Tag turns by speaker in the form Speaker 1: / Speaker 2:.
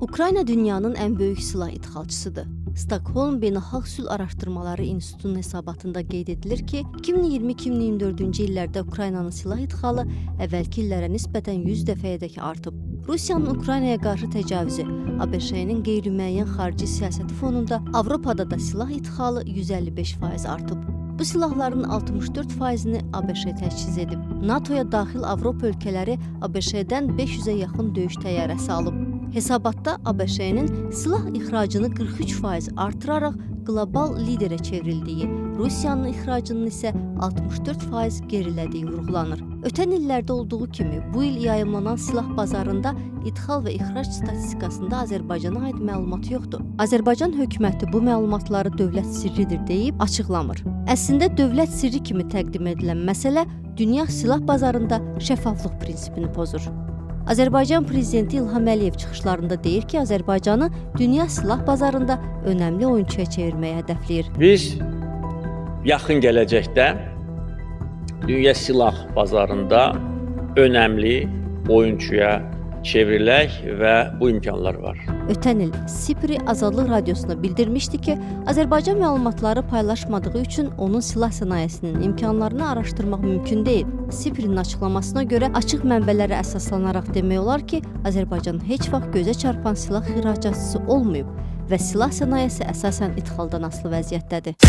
Speaker 1: Ukrayna dünyanın ən böyük silah idxalçısıdır. Stokholm Beynəlxalq Sülh Araşdırmaları İnstitutunun hesabatında qeyd edilir ki, 2020-2024-cü illərdə Ukraynanın silah idxalı əvvəlki illərə nisbətən 100 dəfəyədək artıb. Rusiyanın Ukraynaya qarşı təcavüzü, ABŞ-nin qeyri-müəyyən xarici siyasəti fonunda Avropada da silah idxalı 155% artıb. Bu silahların 64%-ni ABŞ təchiz edib. NATO-ya daxil Avropa ölkələri ABŞ-dən 500-ə yaxın döyüş təyyarəsi alıb. Hesabatda ABŞ-nin silah ixracını 43% artıraraq qlobal liderə çevrildiyi, Rusiyanın ixracının isə 64% gerilədiyi vurğulanır. Ötən illərdə olduğu kimi bu il yayımlanan silah bazarında idxal və ixrac statistikasında Azərbaycana aid məlumat yoxdur. Azərbaycan hökuməti bu məlumatları dövlət sirridir deyib açıqlamır. Əslində dövlət sirri kimi təqdim edilən məsələ dünya silah bazarında şəffaflıq prinsipini pozur. Azərbaycan prezidenti İlham Əliyev çıxışlarında deyir ki, Azərbaycanı dünya silah bazarında önəmli oyunçuya çevirməyi hədəfləyir.
Speaker 2: Biz yaxın gələcəkdə dünya silah bazarında önəmli oyunçuya çevrilək və bu imkanlar var.
Speaker 1: Ötən il SIPRI Azadlıq Radiosuna bildirmişdi ki, Azərbaycan məlumatları paylaşmadığı üçün onun silah sənayesinin imkanlarını araşdırmaq mümkün deyil. SIPRI-nin açıqlamasına görə açıq mənbələrə əsaslanaraq demək olar ki, Azərbaycan heç vaxt gözə çarpan silah ixracatçısı olmayıb və silah sənayesi əsasən idxaldan asılı vəziyyətdədir.